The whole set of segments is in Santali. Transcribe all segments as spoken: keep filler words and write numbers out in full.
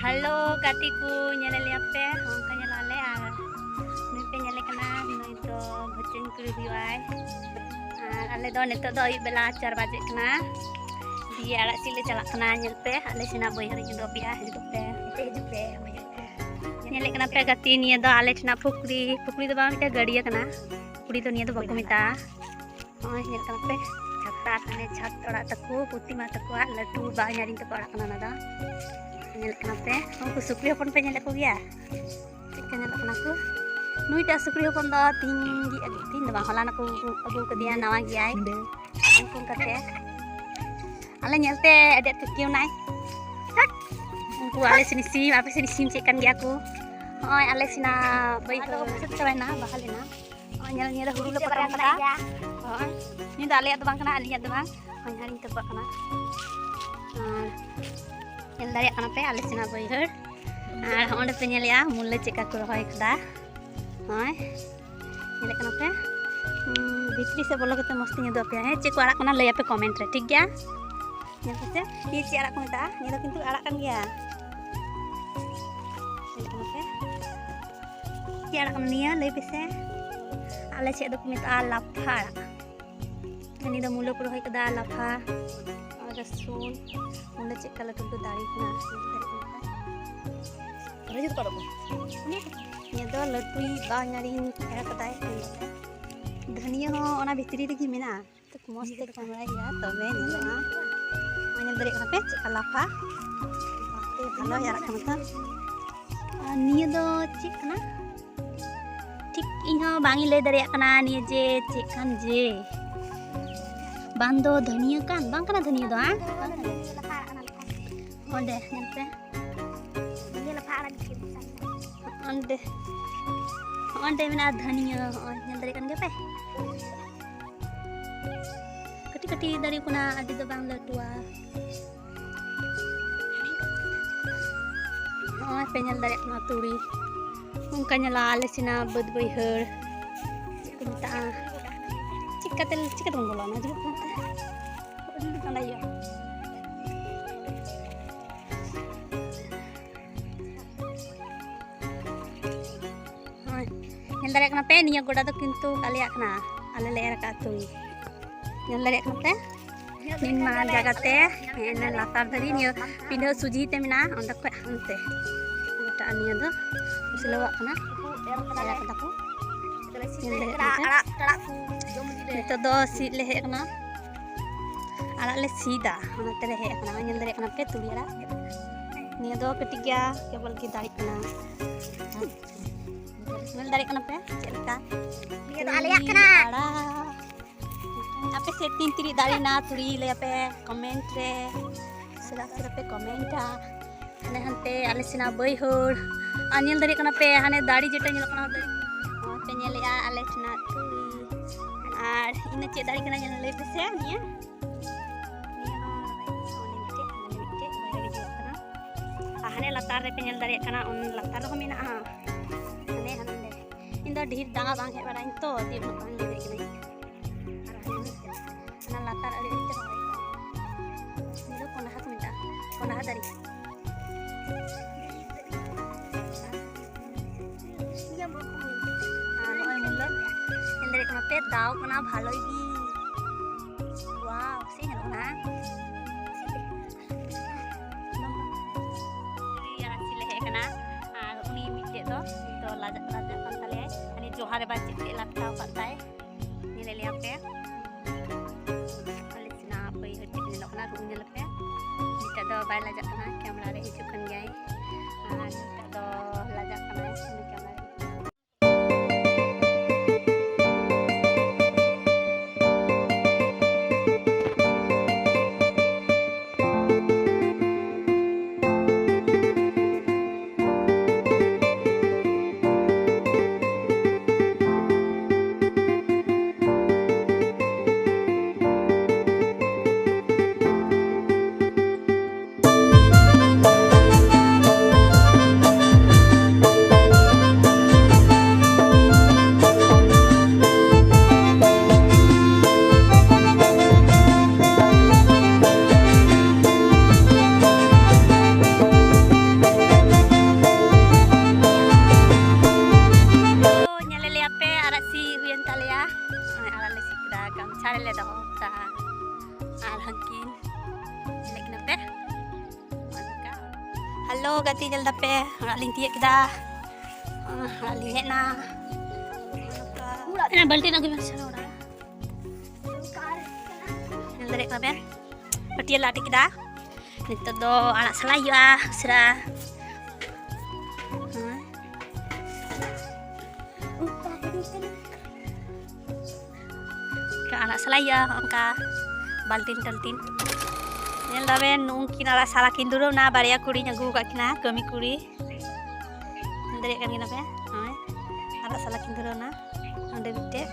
ᱦᱮᱞᱳ ᱜᱟᱛᱮ ᱠᱚ, ᱧᱮᱞᱮᱫ ᱞᱮᱭᱟ ᱯᱮ, ᱦᱚᱸ, ᱚᱱᱠᱟ ᱧᱮᱞᱚᱜ ᱟᱞᱮ᱾ ᱟᱨ ᱱᱩᱭ ᱯᱮ ᱧᱮᱞᱮ ᱠᱟᱱᱟ, ᱱᱩᱭ ᱫᱚ ᱵᱷᱟᱹᱪᱟᱹᱧ ᱠᱩᱲᱤ ᱦᱩᱭᱩᱜᱼᱟᱭ᱾ ᱟᱨ ᱟᱞᱮ ᱫᱚ ᱱᱤᱛᱚᱜ ᱫᱚ ᱟᱹᱭᱩᱵ ᱵᱮᱞᱟ ᱪᱟᱨ ᱵᱟᱡᱮᱜ ᱠᱟᱱᱟ᱾ ᱫᱤᱭᱮ ᱟᱲᱟᱜ ᱥᱤᱫ ᱞᱮ ᱪᱟᱞᱟᱜ ᱠᱟᱱᱟ᱾ ᱧᱮᱞ ᱯᱮ, ᱟᱞᱮ ᱥᱮᱱᱟᱜ ᱵᱟᱹᱭᱦᱟᱹᱲ ᱤᱧ ᱩᱫᱩᱜ ᱟᱯᱮᱭᱟ, ᱦᱤᱡᱩᱜ ᱯᱮ᱾ ᱦᱤᱡᱩᱜ ᱯᱮ᱾ ᱧᱮᱞᱮᱫ ᱠᱟᱱᱟ ᱯᱮ ᱜᱟᱛᱮ, ᱱᱤᱭᱟᱹ ᱫᱚ ᱟᱞᱮ ᱴᱷᱮᱱᱟᱜ ᱯᱩᱠᱷᱨᱤ, ᱯᱩᱠᱷᱨᱤ ᱫᱚ ᱵᱟᱝ, ᱢᱤᱫᱴᱮᱱ ᱜᱟᱹᱰᱭᱟᱹ ᱠᱟᱱᱟ᱾ ᱯᱩᱠᱷᱨᱤ ᱫᱚ ᱱᱤᱭᱟᱹ ᱫᱚ ᱵᱟᱠᱚ ᱢᱮᱛᱟᱜᱼᱟ᱾ ᱱᱚᱜᱼᱚᱭ ᱧᱮᱞ ᱠᱟᱱᱟ ᱯᱮ, ᱪᱷᱟᱛᱟ, ᱦᱟᱱᱮ ᱪᱷᱟᱛ ᱚᱲᱟᱜ ᱛᱟᱠᱚ, ᱯᱨᱚᱛᱤᱢᱟ ᱛᱟᱠᱚᱣᱟᱜ ᱞᱟᱹᱴᱩ ᱵᱟᱦᱧᱟᱨᱤᱧ ᱛᱟᱠᱚ ᱚᱲᱟᱜ ᱠᱟᱱᱟ ᱚᱱᱟ ᱫᱚ᱾ ᱧᱮᱞ ᱠᱟᱱᱟ ᱯᱮ, ᱩᱱᱠᱩ ᱥᱩᱠᱨᱤ ᱦᱚᱯᱚᱱ ᱯᱮ ᱧᱮᱞᱮᱫ ᱠᱚᱜᱮᱭᱟ? ᱪᱮᱫ ᱞᱮᱠᱟ ᱧᱮᱞᱚᱜ ᱠᱟᱱᱟ ᱠᱚ? ᱱᱩᱭᱴᱟᱜ ᱥᱩᱠᱨᱤ ᱦᱚᱯᱚᱱ ᱫᱚ ᱛᱤᱦᱤᱧ ᱜᱮ, ᱛᱤᱦᱤᱧ ᱫᱚ ᱵᱟᱝ, ᱦᱚᱞᱟᱱᱚᱜ ᱠᱚ ᱟᱹᱜᱩ ᱠᱟᱫᱮᱭᱟ, ᱱᱟᱣᱟ ᱜᱮᱭᱟᱭ᱾ ᱩᱱᱠᱩ ᱠᱟᱛᱮ ᱟᱞᱮ ᱧᱮᱞᱛᱮ ᱟᱹᱰᱤ ᱟᱸᱴ ᱠᱚ ᱠᱤᱭᱩᱱᱟᱭ᱾ ᱩᱱᱠᱩ ᱟᱞᱮ ᱥᱮᱱ ᱥᱤᱢ, ᱟᱯᱮ ᱥᱮᱱ ᱥᱤᱢ ᱪᱮᱫ ᱠᱟᱱ ᱜᱮᱭᱟ ᱠᱚ? ᱱᱚᱜᱼᱚᱭ ᱟᱞᱮ ᱥᱮᱱᱟᱜ ᱵᱟᱹᱭᱦᱟᱹᱲ ᱥᱟᱹᱛ ᱪᱟᱵᱟᱭᱮᱱᱟ, ᱵᱟᱦᱟ ᱞᱮᱱᱟ᱾ ᱱᱚᱜᱼᱚᱭ ᱧᱮᱞ, ᱱᱤᱭᱟᱹ ᱫᱚ ᱦᱩᱲᱩ ᱞᱮ ᱯᱚᱴᱚᱢ ᱠᱟᱫᱟ᱾ ᱦᱳᱭ, ᱱᱤᱭᱟᱹ ᱫᱚ ᱟᱞᱮᱭᱟᱜ ᱫᱚ ᱵᱟᱝ ᱠᱟᱱᱟ, ᱟᱹᱞᱤᱧᱟᱜ ᱫᱚ ᱵᱟᱝ᱾ ᱦᱚᱧᱦᱟᱨᱤᱧ ᱛᱟᱠᱚᱣᱟᱜ ᱠᱟᱱᱟ᱾ ᱟᱨ ᱧᱮᱞ ᱫᱟᱲᱮᱭᱟᱜ ᱠᱟᱱᱟ ᱯᱮ ᱟᱞᱮ ᱥᱮᱱᱟᱜ ᱵᱟᱹᱭᱦᱟᱹᱲ᱾ ᱟᱨ ᱦᱚᱸᱜᱼᱚᱸᱰᱮ ᱯᱮ ᱧᱮᱞᱮᱜᱼᱟ, ᱢᱩᱞᱟᱹ ᱪᱮᱫ ᱞᱮᱠᱟ ᱠᱚ ᱨᱚᱦᱚᱭ ᱠᱟᱫᱟ᱾ ᱱᱚᱜᱼᱚᱭ ᱧᱮᱞᱮᱫ ᱠᱟᱱᱟ ᱯᱮ᱾ ᱦᱩᱸ, ᱵᱷᱤᱛᱨᱤ ᱥᱮᱫ ᱵᱚᱞᱚ ᱠᱟᱛᱮ ᱢᱚᱡᱽ ᱛᱮᱧ ᱩᱫᱩᱜ ᱟᱯᱮᱭᱟ᱾ ᱦᱮᱸ, ᱪᱮᱫ ᱠᱚ ᱟᱲᱟᱜ ᱠᱟᱱᱟ ᱞᱟᱹᱭ ᱟᱯᱮ comment ᱨᱮ, ᱴᱷᱤᱠ ᱜᱮᱭᱟ? ᱧᱮᱞ ᱯᱮᱥᱮ, ᱱᱤᱭᱟᱹ ᱪᱮᱫ ᱟᱲᱟᱜ ᱠᱚ ᱢᱮᱛᱟᱜᱼᱟ? ᱱᱤᱭᱟᱹ ᱫᱚ ᱠᱤᱱᱛᱩ ᱟᱲᱟᱜ ᱠᱟᱱ ᱜᱮᱭᱟ᱾ ᱧᱮᱞᱮᱫ ᱠᱟᱱᱟ ᱯᱮ᱾ ᱪᱮᱫ ᱟᱲᱟᱜ ᱠᱟᱱᱟ ᱱᱤᱭᱟᱹ? ᱞᱟᱹᱭ ᱯᱮᱥᱮ᱾ ᱟᱞᱮ ᱥᱮᱫ ᱫᱚᱠᱚ ᱢᱮᱛᱟᱜᱼᱟ ᱞᱟᱯᱷᱟ ᱟᱲᱟᱜ᱾ ᱱᱤᱭᱟᱹ ᱫᱚ ᱢᱩᱞᱟᱹ ᱠᱚ ᱨᱚᱦᱚᱭ ᱠᱟᱫᱟ, ᱞᱟᱯᱷᱟ, ᱨᱟᱹᱥᱩᱱ, ᱢᱩᱞᱟᱹ ᱪᱮᱫ ᱞᱮᱠᱟ ᱞᱟᱹᱴᱩ ᱞᱟᱹᱴᱩ ᱫᱟᱨᱮ ᱠᱟᱱᱟ, ᱧᱮᱞ ᱫᱟᱲᱮᱭᱟᱜ ᱠᱟᱱᱟ ᱯᱮ᱾ ᱨᱚᱦᱚᱭ ᱡᱩᱛ ᱠᱚ ᱚᱰᱚᱠ ᱠᱟᱱᱟ᱾ ᱱᱤᱭᱟᱹ ᱫᱚ ᱞᱟᱹᱴᱩᱭᱤᱡ ᱵᱟᱦᱧᱟᱨᱤᱧ ᱮᱨ ᱠᱟᱫᱟᱭ᱾ ᱫᱷᱟᱹᱱᱤᱭᱟᱹ ᱦᱚᱸ ᱚᱱᱟ ᱵᱷᱤᱛᱨᱤ ᱨᱮᱜᱮ ᱢᱮᱱᱟᱜᱼᱟ᱾ ᱢᱚᱡᱽ ᱛᱮ ᱠᱟᱢᱲᱟᱭ ᱦᱩᱭᱩᱜᱼᱟ, ᱛᱚᱵᱮ ᱧᱮᱞᱚᱜᱼᱟ᱾ ᱱᱚᱜᱼᱚᱭ ᱧᱮᱞ ᱫᱟᱲᱮᱭᱟᱜ ᱠᱟᱱᱟ ᱯᱮ ᱪᱮᱫᱠᱟ ᱞᱟᱯᱷᱟ᱾ ᱵᱷᱟᱞᱚ ᱧᱮᱞᱚᱜ ᱠᱟᱱᱟ ᱛᱚ᱾ ᱟᱨ ᱱᱤᱭᱟᱹ ᱫᱚ ᱪᱮᱫ ᱠᱟᱱᱟ? ᱴᱷᱤᱠ ᱤᱧ ᱦᱚᱸ ᱵᱟᱝ ᱤᱧ ᱞᱟᱹᱭ ᱫᱟᱲᱮᱭᱟᱜ ᱠᱟᱱᱟ ᱱᱤᱭᱟᱹ ᱡᱮ ᱪᱮᱫ ᱠᱟᱱ ᱡᱮ᱾ ᱵᱟᱝ ᱫᱚ ᱫᱷᱟᱹᱱᱤᱭᱟᱹ ᱠᱟᱱ, ᱵᱟᱝ ᱠᱟᱱᱟ ᱫᱷᱟᱹᱱᱤᱭᱟᱹ ᱫᱚ, ᱦᱟᱸ? ᱚᱸᱰᱮ ᱧᱮᱞ ᱯᱮ᱾ ᱱᱤᱭᱟᱹ ᱞᱟᱯᱷᱟ ᱟᱲᱟᱜ ᱜᱮ ᱪᱮᱫ ᱠᱟᱱᱟ? ᱚᱸᱰᱮ, ᱚᱸᱰᱮ ᱢᱮᱱᱟᱜᱼᱟ ᱫᱷᱟᱹᱱᱤᱭᱟᱹ, ᱦᱚᱸᱜᱼᱚᱭ ᱧᱮᱞ ᱫᱟᱲᱮᱭᱟᱜ ᱠᱟᱱ ᱜᱮᱭᱟ ᱯᱮ? ᱠᱟᱹᱴᱤᱡ ᱠᱟᱹᱴᱤᱡ ᱫᱟᱨᱮ ᱠᱟᱱᱟ, ᱟᱹᱰᱤ ᱫᱚ ᱵᱟᱝ ᱞᱟᱹᱴᱩᱣᱟ᱾ ᱱᱚᱜᱼᱚᱭ ᱯᱮ ᱧᱮᱞ ᱫᱟᱲᱮᱭᱟᱜ ᱠᱟᱱᱟ ᱛᱩᱲᱤ, ᱚᱱᱠᱟ ᱧᱮᱞᱚᱜᱼᱟ ᱟᱞᱮ ᱥᱮᱱᱟᱜ ᱵᱟᱹᱫᱽ ᱵᱟᱹᱭᱦᱟᱹᱲ᱾ ᱪᱮᱫ ᱠᱚ ᱢᱮᱛᱟᱜᱼᱟ? ᱪᱤᱠᱟᱹᱛᱮ, ᱪᱤᱠᱟᱹ ᱛᱮᱵᱚᱱ ᱵᱚᱞᱚᱱᱟ? ᱦᱤᱡᱩᱜ ᱠᱟᱱᱟ ᱛᱮ᱾ ᱟᱹᱰᱤ ᱞᱮᱠᱟᱱ ᱤᱭᱟᱹ᱾ ᱧᱮᱞ ᱫᱟᱲᱮᱭᱟᱜ ᱠᱟᱱᱟ ᱯᱮ, ᱱᱤᱭᱟᱹ ᱜᱚᱰᱟ ᱫᱚ ᱠᱤᱱᱛᱩ ᱟᱞᱮᱭᱟᱜ ᱠᱟᱱᱟ, ᱟᱞᱮ ᱞᱮ ᱮᱨ ᱟᱠᱟᱫ ᱛᱩᱭ᱾ ᱧᱮᱞ ᱫᱟᱲᱮᱭᱟᱜ ᱠᱟᱱᱟ ᱯᱮ, ᱱᱤᱱ ᱢᱟᱨᱟᱝ ᱡᱟᱭᱜᱟ ᱛᱮ, ᱦᱮᱸ, ᱤᱱᱟᱹ ᱞᱟᱛᱟᱨ ᱫᱷᱟᱹᱨᱤᱡ ᱱᱤᱭᱟᱹ ᱯᱤᱸᱰᱷᱟᱹ ᱥᱩᱡᱷᱤ ᱛᱮ ᱢᱮᱱᱟᱜᱼᱟ, ᱚᱸᱰᱮ ᱠᱷᱚᱡ ᱦᱟᱱᱛᱮ ᱜᱚᱴᱟ ᱱᱤᱭᱟᱹ ᱫᱚ ᱯᱩᱥᱞᱟᱹᱣᱟᱜ ᱠᱟᱱᱟ, ᱮᱨ ᱠᱟᱫᱟ ᱠᱚ᱾ ᱧᱮᱞ ᱫᱟᱲᱮᱭᱟᱜ ᱠᱟᱱᱟ ᱯᱮ᱾ ᱟᱲᱟᱜ, ᱟᱲᱟᱜ ᱠᱚ ᱡᱚᱢ ᱤᱫᱤ ᱞᱮ᱾ ᱱᱤᱛᱚᱜ ᱫᱚ ᱥᱤᱫ ᱞᱮ ᱦᱮᱡ ᱟᱠᱟᱱᱟ᱾ ᱟᱲᱟᱜ ᱞᱮ ᱥᱤᱫᱟ, ᱚᱱᱟ ᱛᱮᱞᱮ ᱦᱮᱡ ᱟᱠᱟᱱᱟ᱾ ᱧᱮᱞ ᱫᱟᱲᱮᱭᱟᱜ ᱠᱟᱱᱟ ᱯᱮ ᱛᱩᱲᱤ ᱟᱲᱟᱜ᱾ ᱱᱤᱭᱟᱹ ᱫᱚ ᱠᱟᱹᱴᱤᱡ ᱜᱮᱭᱟ, ᱠᱮᱵᱚᱞ ᱜᱮ ᱫᱟᱨᱮᱜ ᱠᱟᱱᱟ᱾ ᱧᱮᱞ ᱫᱟᱲᱮᱭᱟᱜ ᱠᱟᱱᱟ ᱯᱮ ᱪᱮᱫ ᱞᱮᱠᱟ? ᱱᱤᱭᱟᱹ ᱫᱚ ᱟᱞᱮᱭᱟᱜ ᱠᱟᱱᱟ᱾ ᱛᱩᱲᱤ ᱟᱲᱟᱜ᱾ ᱟᱯᱮ ᱥᱮᱫ ᱛᱤᱱ ᱛᱤᱨᱤᱡ ᱫᱟᱨᱮ ᱱᱟ ᱛᱩᱲᱤ ᱞᱟᱹᱭ ᱟᱯᱮ comment ᱨᱮ᱾ ᱥᱮᱫᱟᱜ ᱥᱮᱫ ᱯᱮ comment ᱟ᱾ ᱦᱟᱱᱮ ᱦᱟᱱᱛᱮ ᱟᱞᱮ ᱥᱮᱱᱟᱜ ᱵᱟᱹᱭᱦᱟᱹᱲ᱾ ᱟᱨ ᱧᱮᱞ ᱫᱟᱲᱮᱭᱟᱜ ᱠᱟᱱᱟ ᱯᱮ, ᱦᱟᱱᱮ ᱫᱟᱨᱮ ᱡᱮᱴᱟ ᱧᱮᱞᱚᱜ ᱠᱟᱱᱟ, ᱫᱟᱨᱮ᱾ ᱱᱚᱣᱟ ᱯᱮ ᱧᱮᱞᱮᱜᱼᱟ ᱟᱞᱮ ᱴᱷᱮᱱᱟᱜ ᱛᱩᱲᱤ᱾ ᱟᱨ ᱤᱱᱟᱹ ᱪᱮᱫ ᱫᱟᱨᱮ ᱠᱟᱱᱟ ᱧᱮᱞ ᱞᱟᱹᱭ ᱯᱮᱥᱮ ᱱᱤᱭᱟᱹ᱾ ᱱᱤᱭᱟᱹ ᱦᱚᱸ ᱨᱚᱦᱚᱭ ᱠᱟᱱᱟ, ᱚᱸᱰᱮ ᱢᱤᱫᱴᱮᱡ, ᱚᱸᱰᱮ ᱢᱤᱫᱴᱮᱡ, ᱚᱸᱰᱮ ᱜᱮ ᱡᱚᱜ ᱠᱟᱱᱟ᱾ ᱟᱨ ᱦᱟᱱᱮ ᱞᱟᱛᱟᱨ ᱨᱮᱯᱮ ᱧᱮᱞ ᱫᱟᱲᱮᱭᱟᱜ ᱠᱟᱱᱟ, ᱚᱱ ᱞᱟᱛᱟᱨ ᱨᱮᱦᱚᱸ ᱢᱮᱱᱟᱜᱼᱟ᱾ ᱦᱟᱱᱮ ᱦᱟᱱᱮ᱾ ᱤᱧ ᱫᱚ ᱰᱷᱮᱨ ᱫᱟᱬᱟ ᱵᱟᱝ ᱦᱮᱡ ᱵᱟᱲᱟᱜᱼᱟᱹᱧ ᱛᱚ, ᱡᱮ ᱩᱱᱟᱹᱜ ᱵᱟᱝ ᱧᱮᱞ ᱦᱮᱡ ᱠᱟᱹᱱᱟᱹᱧ᱾ ᱟᱨ ᱦᱟᱱᱮ ᱢᱤᱫᱴᱮᱡ, ᱚᱱᱟ ᱞᱟᱛᱟᱨ ᱟᱲᱮ ᱟᱲᱮ ᱛᱮ ᱨᱚᱦᱚᱭ ᱠᱚᱜᱼᱟ᱾ ᱱᱤᱭᱟᱹ ᱫᱚ ᱠᱚᱸᱰᱦᱟ ᱠᱚ ᱢᱮᱛᱟᱜᱼᱟ, ᱠᱚᱸᱰᱦᱟ ᱫᱟᱨᱮ᱾ ᱟᱨ ᱱᱚᱜᱼᱚᱭ ᱢᱩᱞᱟᱹ, ᱧᱮᱞ ᱫᱟᱲᱮᱭᱟᱜ ᱠᱟᱱᱟ ᱯᱮ, ᱫᱟᱣ ᱠᱟᱱᱟ ᱵᱷᱟᱞᱚᱭ ᱜᱮ᱾ Wow, ᱥᱮ ᱧᱮᱞᱚᱜ ᱠᱟᱱᱟ᱾ ᱩᱱᱤ ᱟᱨ ᱟᱹᱥᱤ ᱞᱮ ᱦᱮᱡ ᱟᱠᱟᱱᱟ᱾ ᱟᱨ ᱩᱱᱤ ᱢᱤᱫᱴᱮᱡ ᱫᱚ, ᱩᱱᱤ ᱫᱚ ᱞᱟᱡᱟᱜ, ᱞᱟᱡᱟᱜ ᱠᱟᱱ ᱛᱟᱞᱮᱭᱟᱭ᱾ ᱦᱟᱱᱮ ᱡᱚᱦᱟ ᱨᱮ ᱵᱟᱭ ᱪᱮᱫ ᱪᱮᱫ ᱞᱟᱴᱠᱟᱣ ᱟᱠᱟᱫ ᱛᱟᱭ᱾ ᱧᱮᱞᱮ ᱞᱮᱭᱟ ᱯᱮ᱾ ᱟᱞᱮ ᱥᱮᱱᱟᱜ ᱵᱟᱹᱭᱦᱟᱹᱲ ᱪᱮᱫ ᱧᱮᱞᱚᱜ ᱠᱟᱱᱟ, ᱨᱩ ᱧᱮᱞ ᱯᱮ᱾ ᱱᱤᱛᱚᱜ ᱫᱚ ᱵᱟᱭ ᱞᱟᱡᱟᱜ ᱠᱟᱱᱟ, camera ᱨᱮ ᱦᱤᱡᱩᱜ ᱠᱟᱱ ᱜᱮᱭᱟᱭ᱾ ᱟᱨ ᱱᱤᱛᱚᱜ ᱫᱚ ᱞᱟᱡᱟᱜ ᱠᱟᱱᱟᱭ, ᱩᱱᱤ camera ᱨᱮ᱾ ᱛᱚ ᱜᱟᱛᱮ, ᱧᱮᱞ ᱫᱟᱯᱮ, ᱚᱲᱟᱜ ᱞᱤᱧ ᱛᱤᱭᱟᱹᱜ ᱠᱮᱫᱟ᱾ ᱚᱲᱟᱜ ᱞᱤᱧ ᱦᱮᱡ ᱮᱱᱟ᱾ ᱚᱱᱟ ᱵᱟᱹᱞᱴᱤᱱ ᱟᱹᱜᱩᱭ ᱢᱮ ᱥᱮ ᱚᱲᱟᱜ᱾ ᱧᱮᱞ ᱫᱟᱲᱮᱭᱟᱜ ᱠᱟᱱᱟ ᱯᱮ, ᱯᱟᱹᱴᱭᱟᱹ ᱞᱮ ᱟᱴᱮᱫ ᱠᱮᱫᱟ᱾ ᱱᱤᱛᱚᱜ ᱫᱚ ᱟᱲᱟᱜ ᱥᱟᱞᱟᱭ ᱦᱩᱭᱩᱜᱼᱟ ᱩᱥᱟᱹᱨᱟ᱾ ᱦᱮᱸ᱾ ᱚᱱᱠᱟ ᱟᱲᱟᱜ ᱥᱟᱞᱟᱭ ᱦᱩᱭᱩᱜᱼᱟ, ᱚᱱᱠᱟ ᱵᱟᱞᱴᱤᱱ ᱴᱟᱞᱴᱤᱱ᱾ ᱧᱮᱞ ᱫᱟᱵᱮᱱ, ᱱᱩᱝᱠᱤᱱ ᱟᱲᱟᱜ ᱥᱟᱞᱟ ᱠᱤᱱ ᱫᱷᱩᱨᱟᱹᱣ ᱱᱟ᱾ ᱵᱟᱨᱭᱟ ᱠᱩᱲᱤᱧ ᱟᱹᱜᱩ ᱟᱠᱟᱫ ᱠᱤᱱᱟ, ᱠᱟᱹᱢᱤ ᱠᱩᱲᱤ᱾ ᱧᱮᱞ ᱫᱟᱲᱮᱭᱟᱜ ᱠᱟᱱ ᱜᱮᱭᱟ ᱯᱮ, ᱱᱚᱜᱼᱚᱭ ᱟᱲᱟᱜ ᱥᱟᱞᱟ ᱠᱤᱱ ᱫᱷᱩᱨᱟᱹᱣ ᱱᱟ᱾ ᱚᱸᱰᱮ ᱢᱤᱫᱴᱮᱡ,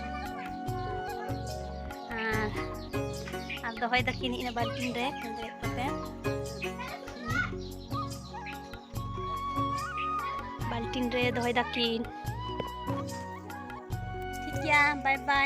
ᱟᱨ, ᱟᱨ ᱫᱚᱦᱚᱭ ᱫᱟᱠᱤᱱ ᱤᱱᱟᱹ ᱵᱟᱞᱴᱤᱱ ᱨᱮ᱾ ᱧᱮᱞ ᱫᱟᱲᱮᱭᱟᱜ ᱠᱟᱱᱟ ᱯᱮ, ᱵᱟᱞᱴᱤᱱ ᱨᱮ ᱫᱚᱦᱚᱭ ᱫᱟᱠᱤᱱ᱾ ᱴᱷᱤᱠ ᱜᱮᱭᱟ, ᱵᱟᱭ ᱵᱟᱭ᱾